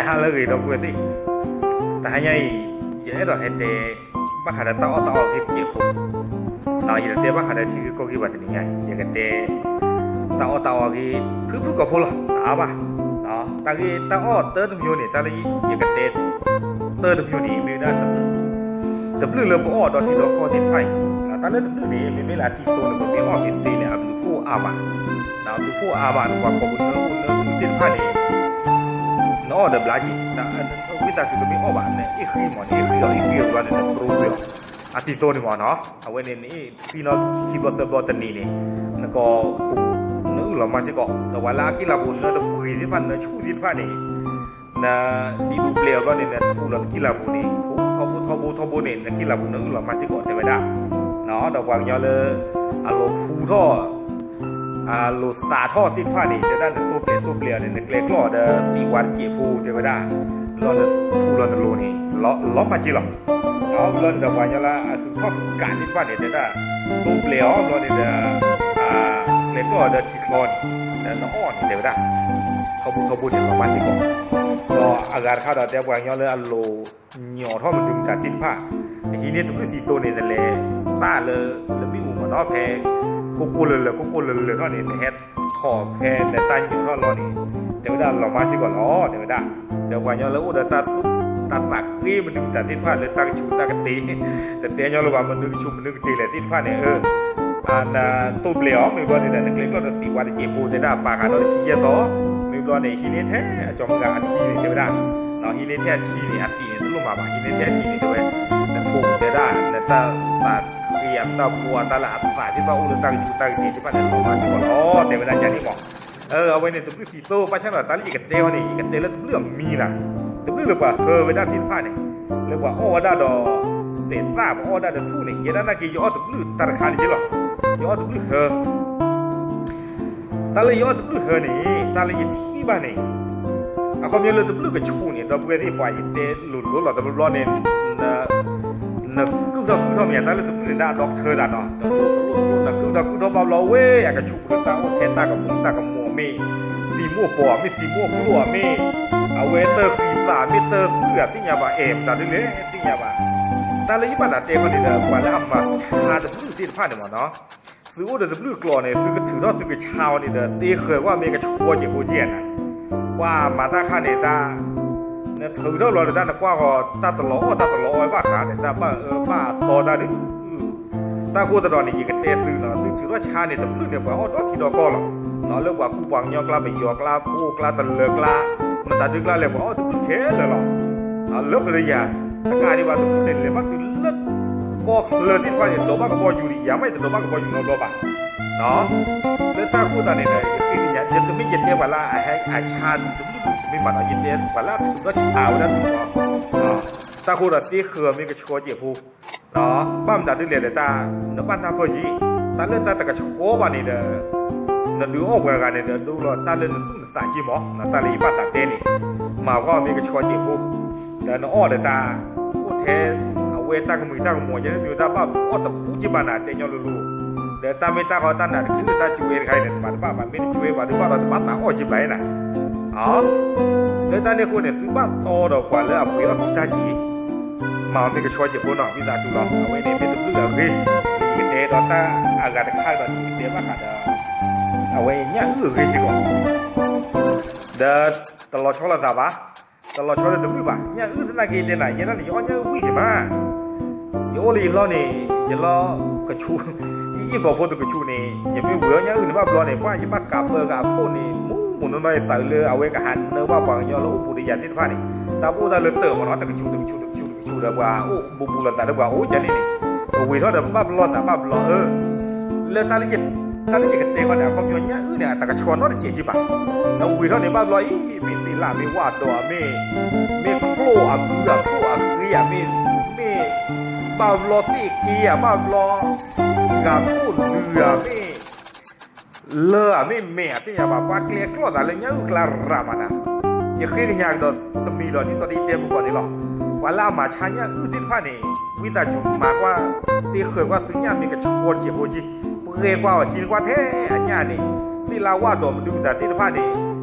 ဟါလၢအဂ့ၤ ဒီပုၢ်ဝဲၢ်သ့ၣ်, တဟါညါအံၤ ယအဲၣ်ဒိးဟဲတဲ ဘၣ်ဃးဒီးတၢ်အီၣ်တၢ်အီအဂ့ၢ်တစဲးဖိ, ယတတဲဘၣ်ဃးဒီးထံဂ့ၢ်ကီၢ်ဂ့ၢ်ဘၣ်တနံၤညါအံၤ, ယကတဲ တၢ်အီၣ်တၢ်အီအဂ့ၢ် ဖုၣ်ဖုၣ်ကိာ်ဖိလီၤ တအါဘၣ်, တၢ်ဂ့ၢ်တၢ်အီၣ်တၢတမံၤန့ၣ် တၢ်လၢယကတဲ တၢတမံၤန့ၣ် မ့ၢ်ဝဲဒၣ် တဘျုးလၢပအီၣ်ဒီးထံဒီးကီၢ်သ့ၣ်တဖၣ်အံၤ, တၢ်လၢတဘျုးန့ၣ် မ့မ့ၢ်လၢအသံသိန့ၣ် ပမ့ၢ်အီၣ်မ့ၢ်သ့န့ၣ် အဘျုးဖှိၣ်အါမး, အဘျုးဖှိၣ်အါမးန့ၣ် ပှၤကိးပနၢအိၣ်နၢဖုသ့ၣ်တဖၣ်န့ၣ် နအီၣ်ဒီးဘျါက့ၤ, ဝံသးစူၤတမ့ၢ်အီၣ်ဘၣ် နအ့ၣ်ဃံမး နအ့ၣ်ဃံအီၤ အ့ၣ်ဃံအီၤဘျီန့ၣ် နပြိဝဲအီၤ, အသံသိန့ၣ်မးနီၤ, အဝဲန့ၣ်နအ့ၣ်ဃံနီၣ်ခံဘျီသၢဘျီတနံၤန့ၣ် နကိာ်ပူၤ နအုၣ်လီၤမၢ်စ့ၢ်ကီး, ဒီးပှၤလၢအကံၣ်လၤပူၤ နတပှ့ၤသ့ၣ်တဖၣ် နဆူၣ်သ့ၣ်တဖၣ်န့ၣ် နဒ်ဒူပျဲၤအီၤဘျီန့ၣ် နထူးလီၤနကံၣ်လၤပူၤန့ၣ် ထီဘိထီဘိထီဘိန့ၣ် နကံၣ်လၤပူၤနအုၣ်လီၤမၢ်စ့ၢ်ကီး တဲဝဲဒၣ်, ဒီးပှၤကညီလၢ အလိၤဖူထီၣ် အလိၤသးထီၣ်သ့ၣ်တဖၣ်န့ၣ် တဲဒၣ်နတိၢ်ပျဲၤတိၢ်ပျဲၤအီၤန့ၣ် နကျဲကျီၢ်အီၤဒီးသံးဝါတစဲးဖိတဲဝဲဒၣ်, လီၤနထူးလီၤနလိၤန့ၣ် လီၤမၢ်က့လီၤ, ဘျီန့ၣ်ဒီးပှၤကညီလၢအသုးထီၣ်ကးသ့ၣ်တဖၣ်န့ၣ် တဲဒၣ် တိၢ်ပျဲၤအီၤဘျီန့ၣ်ဒီး ကျဲကျီၢ်အီၤဒီးထံချီန့ၣ် ဒီးနအီၣ်န့ၣ်တဲဝဲဒၣ် ထီဘိထီဘိန့ၣ်လီၤမၢ်စ့ၢ်ကီး, ဒီးအဂၤတခါဒီးတဲပှၤကညီလၢအလိၤ ညီၣ်ထီၣ်မနုၤမတၤသ့ၣ်တဖၣ်, နဟံးန့ၢ်တဘျုးသံသိန့ၣ် နလဲၤသၣ်လၢ လၢမ့ၣ်အူမးနီၤ ဖဲ ကိၢ်ကိၢ်လၢလၢ ကိၢ်ကိၢ်လၢလၢထီၣ်န့ၣ် နဟဲထီၣ်ဖဲနတၢ်ညီၣ်ထီၣ်လီၤန့ၣ် တဲဝဲဒၣ်လီၤမၢ်စ့ၢ်ကီးလီၤ တဲဝဲဒၣ်, ဒီးပှၤကညီလၢအိၣ်ဒီးတၢ်သူၣ် တၢ်သးဃ့မနုၤမတၤသ့ၣ်တဖၣ်လၢတၢ်ကဆူးတၢ်ကတ့ၤ, တတဲညီလၢၤဘၣ် မနုၤကဆူးမနုၤကတ့ၤလဲၣ်သ့ၣ်တဖၣ်န့ၣ် အ နတိၢ်ပျဲၤအီၤ မ့ၢ်ဘျီန့ၣ်ဒီး နကျဲကျီၢ်ဒီးသံးဝါတစဲးဖိ တဲဒၣ်ပာ်ဃာ်ဒီးတဆံယဲၢ်သီ, မ့ၢ်ဘျီန့ၣ် ဟံးန့ၢ်ထဲအကၠီၤမုၢ်ဂၤအထံန့ၣ် တဲဝဲဒၣ်, ဟံးန့ၢ်ထဲအထံန့ၣ် အသံးန့ၣ် တလိၣ်မၤဘၣ် ဟံးန့ၢ်ထဲအထံန့ၣ် တဲဝဲ, နထိးတဲဒၣ် နတၢ်သးဃ့ နတၢ်ဖိအတၢ်လၢအသးသ့ၣ်တဖၣ်အိၣ်လၢတၢ်ကဆူးတၢ်ကတ့ၤသ့ၣ်တဖၣ်န့ၣ် လီၤမၢ်စ့ၢ်ကီးလီၤ တဲဝဲဒၣ်န့ၣ်မး, အဝဲန့ၣ်တဘျုးသံသိ ဘၣ်ဆၣ်ဒီးတၢ်လၢယကတဲအီၤန့ၣ် ယကတဲလၢတဘျုးအမံၤနၤ, တဘျုးလၢပှၤဟၢဝဲဒၣ်သ့ၣ်တဖၣ်န့ၣ်, လၢပှၤအီၣ်ဝဲဒၣ်ဒီး သဲးသၣ် ပှၤအီၣ်ဝဲဒၣ်ဒီးထူၣ်န့ၣ် ယဲဒၣ်နာ်က့ ယအီၣ်တဘျုးတၢ်တခါန့ၣ်က့လီၤ, ယအီၣ်တဘျုးဟၢ တၢ်လၢယအီၣ်တဘျုးဟၢန့ၣ် တၢ်လၢယထံၣ်ဘၣ်န့ၣ်, အခီပညီလၢတဘျုးကဆူးန့ၣ် ဒီပုၢ်ဝဲၢ်သ့ၣ် ပှၤယတဲလိၤလိၤလီၤ တဘျီဘျီန့ၣ် နကုၢ်ထီၣ်ကုၢ်ထီၣ်မ့ၢ်ဧါ တၢ်လၢတဘျုးန့ၣ် ဒၣ်အဒီကထၢတၢ်နီၤ တဘျီတဘျီတဘျီ နကုၢ်ထီၣ်ကုၢ်ထီၣ်ဘၣ်ဘျီဝဲ အကဆူးဒီးတၢ်အိၣ်ထဲတၢ်ကမူးတၢ်ကမူးမ့ၢ် သံမိၢ်ပှၢ်မ့ၢ် သံမိၢ်ကျိၣ်မ့ၢ် အဝဲတၢ်ဃံသးမ့ၢ်တၢ်သူၣ်ဂၤသ့ၣ်ညါဘၣ် အဲၣ်မတၤဒ်လဲၣ်သ့ၣ်ညါဘၣ်, တၢ်လၢယဘၣ်သးတဲခီန့ၣ်ဒီး ပှၤလၢအမၤဆါတဘျုးသ့ၣ်တဖၣ်န့ၣ်မးနီၤ သုအိၣ်ဒီးတဘျုးကျိာ်န့ၣ် သုကထုးထီၣ်သုကဆါအီၤန့ၣ်ဒီး သ့ဃၢၤကွၢ်မ့ၢ်ကဆှီစဲးဖိက့ဧါနၤ, ပှၤမၤတၢ်ခါန့ၣ် တၢ် နထုးထီၣ်လီၤဒီးတၢ်နကွၢ်ဃီ တၢ်တလီၤအီၣ်တၢ်တလီၤအီၣ်ဘၣ်ဃးန့ၣ် တၢ်ဘၣ်အၢဘၣ်အသီတၢ်ဒုး တၢ်ဃိသတးဒီးန့ၣ် ယကတဲသုနီၤ သုထုးထီၣ်ဆါန့ၣ် တဘျုးန့ၣ် ပှၤအီၣ်ဒီးထံဒီးကီၢ်လီၤ. လၢပှၤကူပှၤကညီကျါ ပယီၤကျါ ပအိၣ်ကျါ တလၢၤကျါ မတၤဒုကျါလဲၣ် ပှၤအီၣ်တဘျုးခဲလၢာ်လီၤ. လၢဃုာ်လၢယၤ တကးဒံးဘၣ် တဘျုးန့ၣ် လဲၤဘၣ်တုၤလၢကီၢ်ချၢသ့ၣ်တဖၣ်န့ၣ် ဒိးဘၣ်ကဘီယူၤလံ ယၤမ့ၢ်တဒိးဘၣ်ကဘီယူၤနီတဘျီဘၣ်. လၢတၢ်ဃိသတးန့ၣ်ဒီး ယဃ့ကညး ယတမ့ၢ်ယတဲပှၤလၢအဟဲအဆါတဘျုးမ့ၢ်ဘၣ်နီၤ ယတဲပှၤလၢအထုးထီၣ်ဆါဝဲဒၣ်တဘျုးလီၤ. တၢ်ဃိဒီးသ့ဃၢၤမ့ၢ်ကဆှီစဲးဖိ ဘၣ်မတၤဒ်လဲၣ်ဒီးတၢ် နဘၣ်နၢ်ပၢၢ်က့ၤ တၢ်လၢတၢ်တကဆှီဘၣ်န့ၣ်ဒီး နဒုးအီၣ်ပှၤဂၤန့ၣ်ဒီး ဒိလီၤတၢ်လၢနသူၣ်နသးက့မး တၢ်လၢယဘၣ်သးတဲန့ၣ် မၤကွၢ်အီၤမ့ၢ်ကဆှီစဲးဖိ ဒီးနအီၣ်ဒီးတၢ် အိၣ်ထဲ အဝဲတၢ်ကမှံၤတၢ်ကမှီၤ ယဲမ့ၢ်တၢ်ဘၣ်အီၣ်တပူၤက့ဘၣ်နၤ တဲညီလိၤလိၤ ဒီးတၢ်မ့ၢ်တၢ်ဃီတၢ်နးတချုးလၢတၢ်ကွဲတခါအံၤန့ၣ် နမၤတဘၣ်ဘၣ် မ့ၢ်တကွဲဘၣ်ဒုးဘၣ်ဒီးတဘၣ်သးအီၣ်က့ဘၣ်နၤ လၢတၢ်န့ၣ်အဃိန့ၣ် သုဘၣ်တီဒီးပှၤလၢအပှ့ၤအီၣ်သုတၢ်က့ၤ မၤအီၤမ့ၢ်ကဆှီစဲးဖိနီၤ ဝံသးစူၤလီၤ အဝဲန့ၣ်မ့ၢ်တဘျုးအဂ့ၢ် ယကတဲဒီးတၢ်အဂၤတခါဒီး ယကတဲဘၣ်ဃးဒီး အဝဲညၣ်အုၣ်အဂ့ၢ်စ့ၢ်ကီး ဒီးတလီၤဆီလိာ်သးဘၣ် တလီၤဆီလၢတဘျုးဘၣ် ညၣ်အုၣ်သနာ်က့တဲနၤ ယဲဒၣ်န့ၣ် ယအီၣ်ညၣ်အုၣ်ဝံၣ်က့ၤမး ယအိၣ်လၢယလီၢ်န့ၣ် ယလီၢ်ကဆူး ယအ့ၣ်ကီၤဖိတကဆူးန့ၣ် ယမ့ၢ်ဝံၤအီၣ်ညၣ်အုၣ်န့ၣ် ဘၣ်ဘျီန့ၣ် ပှၢ်ယဘၣ်ကးပၢက့ၤအခိၣ်န့ၣ် မူမူနီၢ်နီၢ်ယသးလၢအဝဲကဟးနၢဘၣ်ပှၤကညီလၢအိၣ်ဘူးဒီးယၤသ့ၣ်တဖၣ်န့ၣ် တၢ်ဘၣ်အိၣ်တၢ်လၢတၢၢ်မးနီၤ တကဆူးတကဆူးတကဆူးတကဆူးဒီး ပှၤအိၣ်ဘူးဘူးလိာ်သးဒီးပှၤအိၣ်ကန့ၣ်န့ၣ် ပဝံၤထီၣ်ဒီးပဘၣ်ပလီၢ်သးဘၣ်ဘျီအၢ လၢတၢ်လၢယကတဲဃီန့ၣ် အခီပညီညၣ်အုၣ်န့ၣ် အတကဆှီနီတစဲးက့ဘၣ်. နဝံၤထီၣ်န့ၣ် ဘၣ်ဘျီအံၤ မ့ၢ်သ့ၣ်လၣ် မ့ၢ်ဝၣ်ဒီးမ့ၢ် မ့ၢ်ချိၣ်အကုအချိၣ်အဃ့ဧါ မ့ၢ် မ့ၢ် ဘၣ်ဘျီသ့ၣ်က့ဧါ ဘၣ်ဘျီ ဂၤခိၣ်လုာ်ဧါ မ့ၢ် လၢဧါ မ့ၢ်မဲာ်ဧါ သ့ၣ်ညါဘၣ် ပှၤကျဲကျီၢ်သးလၢညၣ်အုၣ်ကျါရၤမးနၤ. ယဃ့ကညးကဒီးတမံၤဒီး ဒ်သိးဒီးယတဲမုၢ်ကီၢ်န့ၣ်လီၤ. ပှၤလၢအမၤဆါညၣ်အုၣ်သ့ၣ်တဖၣ်န့ၣ် ဝံသးစူၤမၤကွၢ် သ့ဃၢၤကွၢ်သုညၣ်မ့ၢ်ကဆှီတစဲးဖိက့ ပှဲၤကွၢ်အီၤ ဟံးနကွၢ်ထဲအညၣ်န့ၣ် သ့ၣ်လၣ်ဝၣ်ဒီးမနုၤမတၤသ့ၣ်တဖၣ်န့ၣ်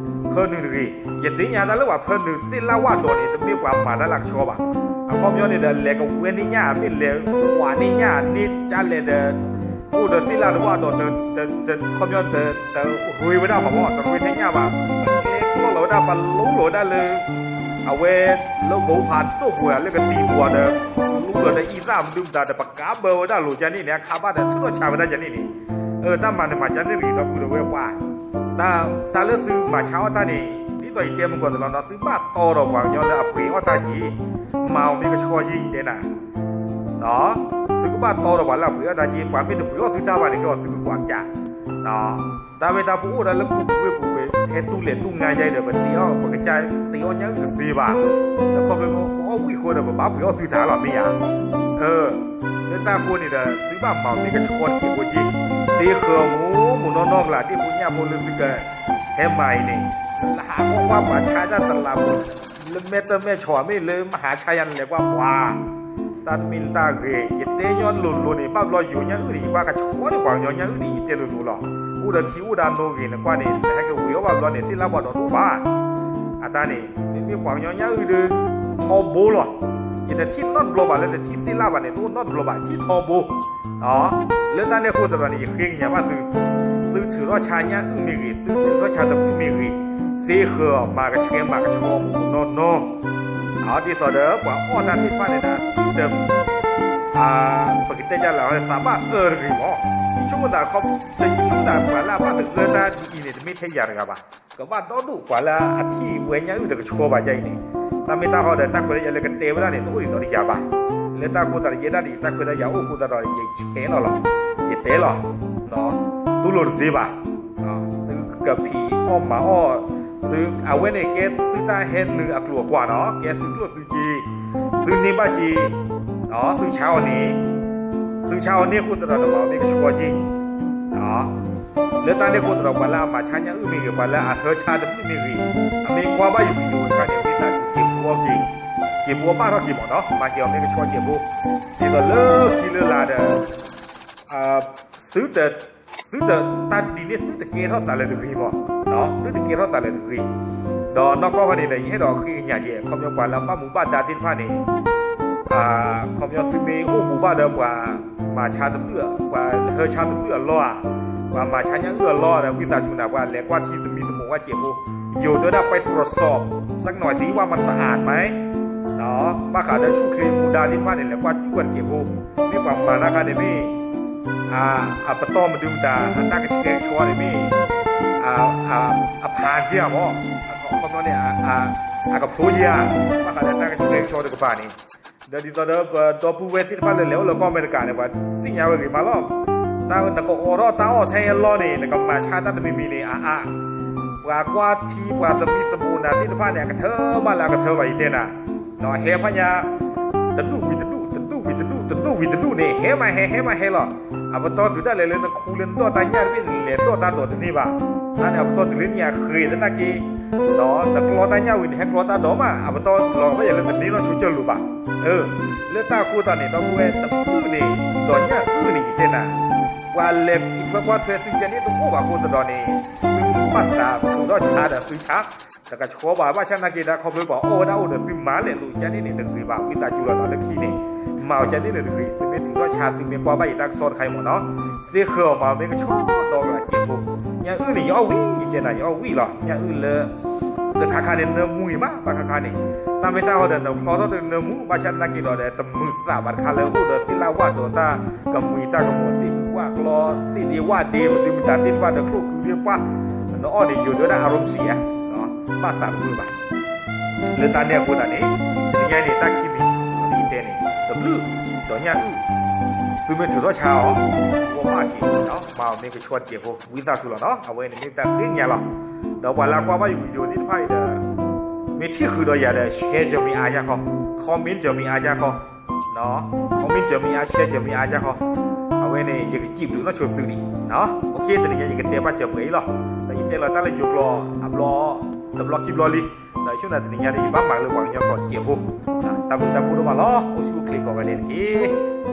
ဖၢနုာ်တဂ့ၤ. ယသ့ၣ်ညါတၢ်လၢပှၤဖၢနုာ်သ့ၣ်လၣ်ဝၣ်ဒီးန့ၣ် တမ့ၢ်ပှၤမၤတၢ်လၢကဆှီဘၣ်. အခီပညီန့ၣ်ဒီး လဲၤကဝဲန့ၢ်ညၣ် မ့ၢ်လဲၤကွၢ်န့ၢ်ညၣ်န့ၢ်ကလဲၣ်ဒီး အိၣ်ဒီးသ့ၣ်လၣ်တဝၣ်ဒီး ခီပညီ တရ့ဝဲဒၣ်ဘၣ်မ့ၢ် တရ့ထဲညၣ်ဘၣ်. ပကျဲကျီလီၤဝဲဒၣ် ပလူလီၤဝဲဒၣ်လၢ အဝဲလၢကဟိဖးဒိၣ်ပူၤလၢကသံပူၤဒီး လူလီၤဒီးအံသၣ်မနုၤမတၤဒီး ပကးဘၢဝဲဒၣ်လိာ်ကန့ၣ်န့ၣ် အခါဘၣ်ဒီးထုးထီၣ်ဆါဝဲဒၣ်ကန့ၣ်န့ၣ် တၢ်မၤန့ၣ်မၤကန့ၣ်တဂ့ၤ ဒီပုၢ်ဒီဝဲၢ်ပှၤ တၢ်လၢသုမၤဆါအီၣ်တၢ်န့ၣ် ဒ်သိးယတဲမုၢ်ကီၢ်တလီၤနီၤ သုဘၣ်တီဒီးပှၤကညီလၢအပှ့ၤအီၣ်တၢ်က့ၤ မၤအီၤမ့ၢ်ကဆှီက့ၤယတဲနၤ သုကဘၣ်တီဒီးပှၤလၢအပှ့ၤအီၣ်တၢ်က့ၤ ပှၤမ့ၢ်တပှ့ၤအီၣ်သုတၢ်ဘၣ်န့ၣ် ကဲအီၤသုကကွၢ်ကၢ် တၢ်မ့ၢ်တၢ်ပအိၣ်ဒၣ်လၢခူပူၤဝ့ၢ်ပူၤ ပဟဲတူၢ်လဲၤတူၢ်ငါယဲဒီး ပတ့အီၣ် ပကစၢ်တ့အီၣ်ညၣ်အုၣ်တသ့ဘၣ်. ဒီးခီဖျိလၢပအီၣ်ဝံၣ်ဃိဒီး ပဘၣ်ပှ့ၤအီၣ်သုတၢ်လီၤမ့ၢ်ဧါ. လၢတၢ်ဃိန့ၣ်ဒီး သုဘၣ်မၤအီၤမ့ၢ်ကဆှီတစဲးဖိက့ၤ သ့ဃၢၤမိၢ်မိၢ်နီၢ်နီၢ်ကလၤ ဒ့ၣ်ဖိညၣ်ဖိလၢသုကဟဲမၤအံၤန့ၣ် လၢဟးကွၢ်ကွၢ်ပှၤဆါတၢ်တလးပူၤ လၢမဲာ်တမဲာ်ဆီးမ့ၢ်လၢမဟါဆါယၤန့ၣ် လဲၤကွၢ်ပှၤ တၢ်တမ့ၢ်လၢတၢ်ဂ့ၤ ယတဲညီလိၤလိၤန့ၣ် ဘၣ်ဘျီယိၤညၣ်အုၣ်န့ၣ် ယကွၢ်ကဆှီန့ၢ်ပှၤကညီညၣ်အုၣ်န့ၣ် ယတဲလိၤလိၤလီၤ. အိၣ်ဒီးထံအိၣ်ဒီးနိဂ့ၤ နကွၢ်န့ၣ် နဟဲက့ၤဝံၤအီၣ်ဘၣ်ဘျီန့ၣ် သ့ၣ်လၣ်ဝၣ်ဒီးတအိၣ်ဘၣ်. အတၢ်န့ၣ် မ့မ့ၢ်ပှၤကညီညၣ်အုၣ်ဒီး ထီဘိလီၤ. ယတထံၣ်နီတဘျီဘၣ်လၢတထံၣ်သ့ၣ်လၣ်ဘၣ်န့ၣ် တအိၣ်နီတဘျီဘၣ် ထံၣ်ထီဘိ လၢတၢ်န့ၣ်အဃိသတးဒီးန့ၣ် ယဃ့ကညးဘၣ်သု, သုထုးထီၣ်ဆါညၣ်အုၣ်မ့ၢ်ဂ့ၤ, သုထုးထီၣ်ဆါတမုာ်မ့ၢ်ဂ့ၤ, သ့ဃၢၤအီၤ မၤကဆှဲမၤကဆှီမိၢ်မိၢ်နီၢ်နီၢ်, ဒ်သိးဒီးပှၤအီၣ်တၢ်သ့ၣ်တဖၣ်န့ၣ်ဒီး သုတ, ပကတဲဒ်လဲၣ် သးဘၣ်အၢတဂ့ၤမး, ဆိကမိၣ်သးခီ, ဆိကမိၣ်သးပှၤလၢအဘၣ်သဂၢၢ်တၢ်ဒ်အံၤန့ၣ် တမ့ၢ်ထဲယၤတဂၤဘၣ်. ကဘၣ်ဒီဒူၣ်ပှၤလၢအထံၣ်ဝဲညၣ်အုၣ်တကဆှီဘၣ်ဒ်အံၤန့ၣ်, တၢ်မ့ၢ်တၢ်ဟီဒီး တၢ်ခွဲးတၢ်ယာ်လၢကတဲဝဲဒၣ်န့ၣ် တအိၣ်ဒ်သိးဒီးယၤဘၣ်. လၢတၢ်အဃိသတးဒီး ယဲဒၣ်ဒ်အံၤ တၢ်ခွဲးတၢ်ယာ်အိၣ်အဃိသတးဒီး ယဆဲးလီၤလီၤ, ယတဲလီၤ, တူၢ်လိာ်တသ့ဘၣ်. သုကဖံးအီၣ်မၤအီၣ်, သု, အဝဲန့ၣ်ကဲသုတၢ်ဟဲနုာ်အကျိၤအကွာ်နီၤ, ကဲသုကျိၣ်သုစ့, သုန့ၢ်ဘၣ်စ့, သုဆါအီၤန့ၣ်, သုဆါအီၤန့ၢ်အဃိသတးဒီး မၤအီၤမ့ၢ်ကဆှီက့ၤ လၢတၢ်န့ၣ်အဃိသတးဒီး ပှၤလၢအမၤဆါညၣ်အုၣ်မ့ၢ်ဂ့ၤ, ပှၤလၢအဟၢဆါတမုာ်မ့ၢ်ဂ့ၤ, အမ့ၢ်ကွၢ်ဘၣ်ယ video တခါန့ၣ် ဝံသးစူၤ က့ၤပူအီၣ်က့ၤ, က့ၤပူအီၣ်ဘၣ်ထီၣ်က့ၤမးနီၤ, မၤက့ၤအီၤမ့ၢ်ကဆှီက့ၤဖိ, ဒ်သိးလၢခံလၢလာ်ဒီး သုတ, သုတ, တၢ်ဒ်န့ၣ် သုတကဲထီၣ်သးလၢတဂ့ၤမး, သုတကဲထီၣ်သးလၢတဂ့ၤ. ဒီးနီၢ်ကီၢ်ခီန့ၣ်ဒီး ယအဲၣ်ဒိးဃ့ကညးက့ၤ ခီပညီပှၤလၢအဘၣ်မူဘၣ်ဒါသ့ၣ်တဖၣ်န့ၣ် ခီပညီသုမ့ၢ်အိၣ်ဘူးဘၣ်ဒီးပှၤမၤဆါတမုာ်, ပှၤဟၢဆါတမုာ်အလီၢ်ဧါ, ပှၤမၤဆါညၣ်အုၣ်အလီၢ်ဒီး ဝံသးစူၤနၤ ပှၤလဲၤကွၢ်ထံသမံသမိးဝဲစဲးဖိ, ယိၤတဲဝဲဒၣ် ไปตรวจสอบสักหน่อยสิว่ามันสะอาดไหม ဘၣ်ဃးဒီးဆူၣ်ချ့မူဒါသ့ၣ်တဖၣ်န့ၣ် လဲၤကွၢ်စူၣ်ဝဲတစဲးဖိ, မ့ၢ်ပှၤမၤတၢ်ခါန့ၣ်မ့ၢ် အပတီၢ်မနုၤမတၤ အတၢ်ကဆှဲကဆှီန့ၣ်မ့ၢ် အဖးက့ၤဧါမး, အခီပညီန့ၣ် အကဖျိက့ၤဧါ, ဘၣ်ဃးဒီးတၢ်ကဆှဲကဆှီတကပၤန့ၣ်, ဒီးဒ်သိးဒီးပဒီပုၢ်ဝဲၢ်သ့ၣ်တဖၣ်လၢလဲၤအိၣ်လၢကီၢ်အမဲရကၤန့ၣ် ပှၤသ့ၣ်ညါဝဲဂ့ၤမးလီၤ. တၢ်နကအိးထီၣ်တၢ်အီၣ်ဆဲအလီၢ်န့ၣ် နကမၤဆါတၢ်တမံၤမံၤန့ၣ် အါအါ, ပှၤကွၢ်ထံပှၤသမံသမိးနၤသ့ၣ်တဖၣ်န့ၣ် အကထၢဘၣ်လၢအကထၢလီၤ ယတဲနၤ ဟဲဖးညါ တဒူၣ်ဝံၤတဒူၣ်, တဒူၣ်ဝံၤတဒူၣ်, တဒူၣ်ဝံၤတဒူၣ်န့ၣ် ဟဲမးဟဲ, ဟဲမးဟဲလီၤ. အပတီၢ်တုၤဒၣ်လဲာ်လၢနခူလၢနဒီၣ်တၢ်ညၣ်တဘ့ၣ်န့ၣ် လဲၤဒီၣ်တၢ်ဒီးတန့ၢ်ဘၣ်. တၢ်န့ၣ် အပတီၢ်တုၤလၢနညါဃ့သနာ်က့ နကျီတၢ်ညၣ်ဝံၤန့ၣ် ဟဲကျီတၢ်ဒီးမး အပတီၢ်လီၤဘၣ်ယၤလၢနန့ၢ်နီၢ်ဆိကၢၢ်လိာ်ဘၣ်. လၢတၢ်အဃိသတးန့ၣ် ဒီပုၢ်ဝဲၢ်တဖုန့ၣ် ဒီးညၣ်အုၣ်န့ၣ် ယတဲနၤ ပှၤလဲၤအံးထွဲကွၢ်ထွဲသုကဲန့ၣ်တအိၣ်ဘၣ်အဃိသတးန့ၣ် သုဘၣ်သးထုးထီၣ်ဆါဒီးသုဆါ တကဆှီဘၣ် ဘၣ်ဆၣ်သနာ်က့ဒီး ခီဖျိပှၤအီၣ်ဝဲဒၣ်အိၣ်ဒီးသုမၤလဲၣ်လိာ်ကန့ၣ်န့ၣ် တဂ့ၤဘၣ် ဝံသးစူၤလီၤနီၤ လၢခံန့ၣ် မၤအီၤကန့ၣ်န့ၣ်တဂ့ၤ သုမ့ၢ်ထုးထီၣ်ဆါ သုမ့ၢ်ကွၢ်ဘၣ်ယတၢ်ကစီၣ်တခါအံၤမ့ၢ်နီၤ သ့ဃၢၤအီၤမၤမ့ၢ်ကဆှီဒီးကလးစဲးဖိ ညၣ်အုၣ်န့ၣ် ယအီၣ်ဝံၤ ယတဲနၤ ယအီၣ်ဝံၤလီၤ ညၣ်အုၣ်လၢ တခါခါန့ၣ် နၢမူဂ့ၤမး ဘၣ်ခါခါန့ၣ် တၢ်မ့ၢ်တၢ်ဟီဒီး နဖျီထီၣ်တနၢမူ ဘၣ်ဆၣ်သနာ်က့ဒီး တမုာ်သးဘၣ်တခါလၢအိၣ်ဒီးသ့ၣ်လၣ်ဝၣ်ဒီးတၢ်ကမှံၤတၢ်ကမိး သ့ၣ်ကူဝၣ်ကျီ သ့ၣ်ဒ့ဝၣ်ဒ့ မနုၤမတၤသ့ၣ်တဖၣ်ဒီး ချိၣ်ကုသ့ၣ်တဖၣ် နအီၣ်န့ၣ် ယိၤတဲဝဲဒၣ် အရူမ်စံဧါ ဘၣ်သးတမုာ်ဘၣ် လၢတၢ်န့ၣ်အဃိသတးန့ၣ် တနံၤညါန့ၣ် တၢ်ခံမံၤ ယတဲန့ၣ် တဘျုး ဒီးညၣ်အုၣ် သုမ့ၢ်ထုးထီၣ်ဆါအီၤ ဝီမၢ်က့ၤ မၤအီၤမ့ၢ်ကဆှီတစဲးဖိ ဝံသးစူၤလီၤနီၤ အဝဲန့ၣ်မ့ၢ်တၢ်ဃ့ကညးလီၤ ဒီးပှၤလၢကွၢ်ဘၣ်ယ video သ့ၣ်တဖၣ်အံၤဒီး မ့ၢ်ထံၣ်ဃုာ်ဒီးယၤဒီး share စၢၤမ့ၢ်အါယၢ်ခီ comment စၢၤမ့ၢ်အါယၢ်ခီ comment စၢၤမ့ၢ်အါ share စၢၤမ့ၢ်အါယၢ်ခီ အဝဲန့ၣ် ယကစံးဘျုးနီၢ်ဆိသုလံ တနံၤညါယကတဲဘၣ်စၢၤပှဲၤအံၤလီၤ ဒီးယတဲလီၤတၢ်လၢယိၤကျိာ်အဘျီ တဘျီခံဘျီလံ ဒီးယဆိကမိၣ်သးတနံၤညါန့ၣ် ယဘၣ်မၤလၢပှၤကညီကျိာ်တစဲးဖိ တၢ်ဘျုးတၢ်ဖှိၣ်ဒိၣ်မးလီၤ အိၣ်ဆူၣ်အိၣ်ချ့ကိးဂၤဒဲးတက့ၢ်.